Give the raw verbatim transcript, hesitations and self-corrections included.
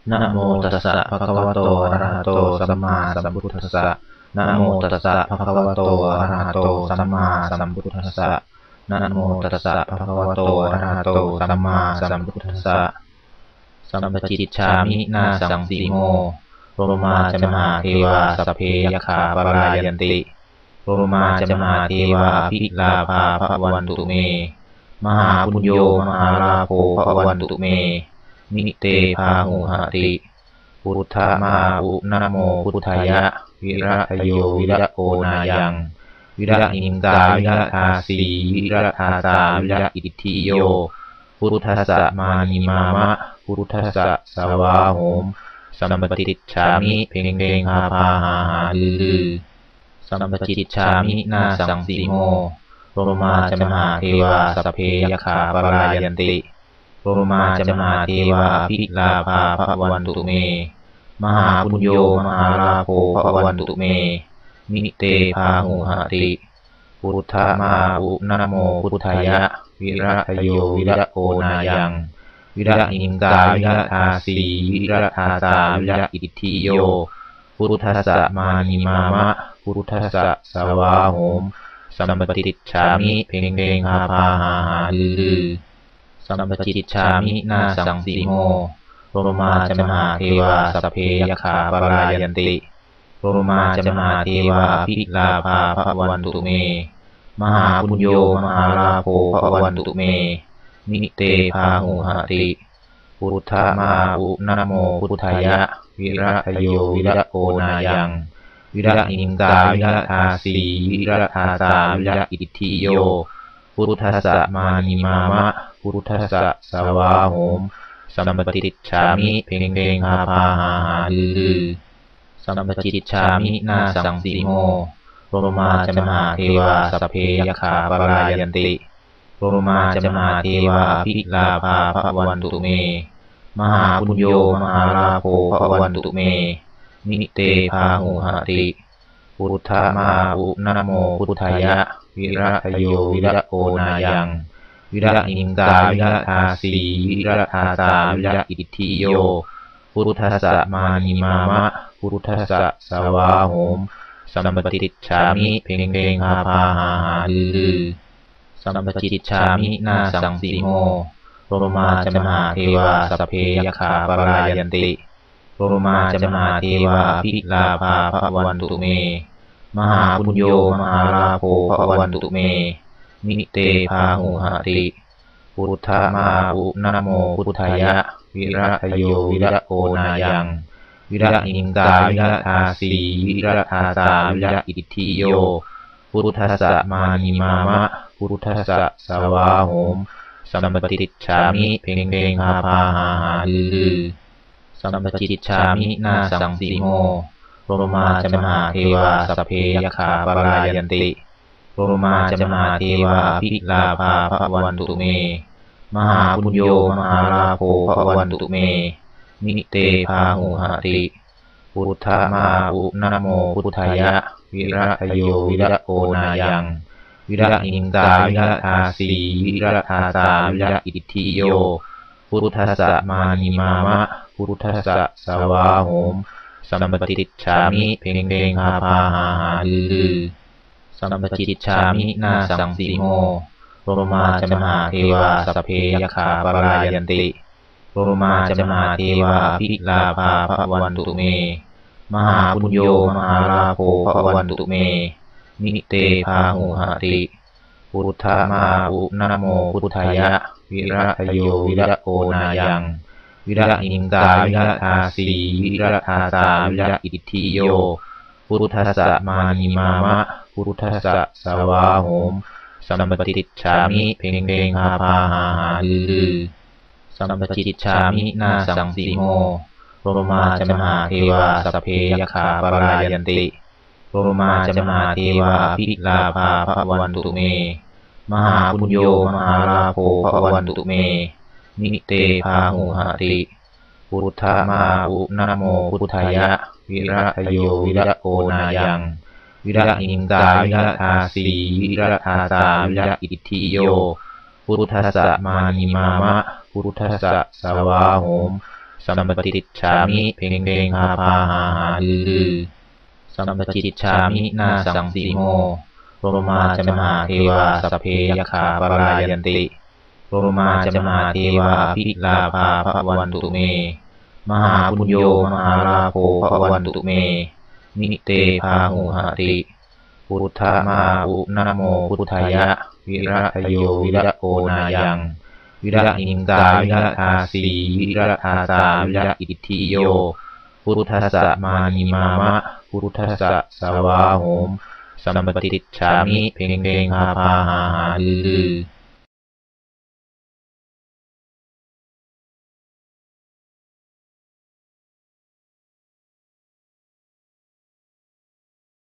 Namo tassa bhagavato arahato sammāsambuddhassa. Namo tassa bhagavato arahato sammāsambuddhassa. Namo tassa bhagavato arahato sammāsambuddhassa. Sampacicchāmi nāsaṃsimo. Brahmā ca mahādevā sabbe yakkhā palāyanti. Brahmā ca mahādevā abhilābhā bhavantu me. Mahāpuñño mahālābho bhavantu me. Mite bāhuhati. Buddha ma a u, namo buddhāya. Viradayo viragonāyaṃ virahiṃsā viradāsī viradāsā viraitthiyo. Buddhassa mānīmāma, buddhassa svāhoma. Sampaṭicchāmi. Peṅ peṅ pā pā hā hā lū lū. Sampacicchāmi nāsaṃsimo. Brahmā ca mahādevā sabbe yakkhā palāyanti. Brahmā ca mahādevā abhilābhā bhavantu me. Mahāpuñño mahālābho bhavantu me. Mite bāhuhati. Buddha ma a u, namo buddhāya. Viradayo viragonāyaṃ virahiṃsā viradāsī viradāsā viraitthiyo. Buddhassa mānīmāma, buddhassa svāhoma. Sampaṭicchāmi. Peṅ peṅ pā pā hā hā lū lū. Sampacicchāmi nāsaṃsimo. Brahmā ca mahādevā sabbe yakkhā palāyanti. Brahmā ca mahādevā abhilābhā bhavantu me. Mahāpuñño mahālābho bhavantu me. Mite bāhuhati. Buddha ma a u, namo buddhāya. Viradayo viragonāyaṃ virahiṃsā viradāsī viradāsā viraitthiyo. Buddhassa mānīmāma, buddhassa svāhoma. Sampaṭicchāmi. Peṅ peṅ pā pā hā hā lū lū. Sampacicchāmi nāsaṃsimo. Brahmā ca mahādevā sabbe yakkhā palāyanti. Brahmā ca mahādevā abhilābhā bhavantu me. Mahāpuñño mahālābho bhavantu me. Mite bāhuhati. Buddha ma a u, namo buddhāya. Viradayo viragonāyaṃ virahiṃsā viradāsī viradāsā viraitthiyo. Buddhassa mānīmāma, buddhassa svāhoma. Sampaṭicchāmi. Peṅ peṅ pā pā hā hā lū lū. Sampacicchāmi nāsaṃsimo. Brahmā ca mahādevā sabbe yakkhā palāyanti. Brahmā ca mahādevā abhilābhā bhavantu me. Mahāpuñño mahālābho bhavantu me. Mite bāhuhati. Buddha ma a u, namo buddhāya. Viradayo viragonāyaṃ virahiṃsā viradāsī viradāsā viraitthiyo. Buddhassa mānīmāma, buddhassa svāhoma. Sampaṭicchāmi. Peṅ peṅ pā pā hā hā lū lū. Sampacicchāmi nāsaṃsimo. Brahmā ca mahādevā sabbe yakkhā palāyanti. Brahmā ca mahādevā abhilābhā bhavantu me. Mahāpuñño mahālābho bhavantu me. Mite bāhuhati. Buddha ma a u, namo buddhāya. Viradayo viragonāyaṃ virahiṃsā viradāsī viradāsā viraitthiyo. Buddhassa mānīmāma, buddhassa svāhoma. Sampaṭicchāmi. Peṅ peṅ pā pā hā hā lū lū. Sampacicchāmi nāsaṃsimo. Brahmā ca mahādevā sabbe yakkhā palāyanti. Brahmā ca mahādevā abhilābhā bhavantu me. Mahāpuñño mahālābho bhavantu me. Mite bāhuhati. Buddha ma a u, namo buddhāya. Viradayo viragonāyaṃ virahiṃsā viradāsī viradāsā viraitthiyo. Buddhassa mānīmāma, buddhassa svāhoma. Sampaṭicchāmi. Peṅ peṅ pā pā hā hā lū lū. Sampacicchāmi nāsaṃsimo. Brahmā ca mahādevā sabbe yakkhā palāyanti. Brahmā ca mahādevā abhilābhā bhavantu me. Mahāpuñño mahālābho bhavantu me. Mite bāhuhati. Buddha ma a u, namo buddhāya. Viradayo viragonāyaṃ virahiṃsā viradāsī viradāsā viraitthiyo. Buddhassa mānīmāma, buddhassa svāhoma. Sampaṭicchāmi. เพ็งเพ็ง พาพา หาหา ฤๅฤๅ Sampacicchāmi. Nāsaṃsimo. Brahmā ca mahādevā sabbe yakkhā palāyanti. Brahmā ca mahādevā abhilābhā bhavantu me. Mahāpuñño mahālābho bhavantu me. Mite bāhuhati. Buddha ma a u namo buddhāya. Viradayo viragonāyaṃ virahiṃsā viradāsī viradāsā viraitthiyo. Buddhassa mānīmāma. Buddhassa svāhoma. Sampaṭicchāmi. เพ็งเพ็ง พาพา หาหา ฤๅฤๅ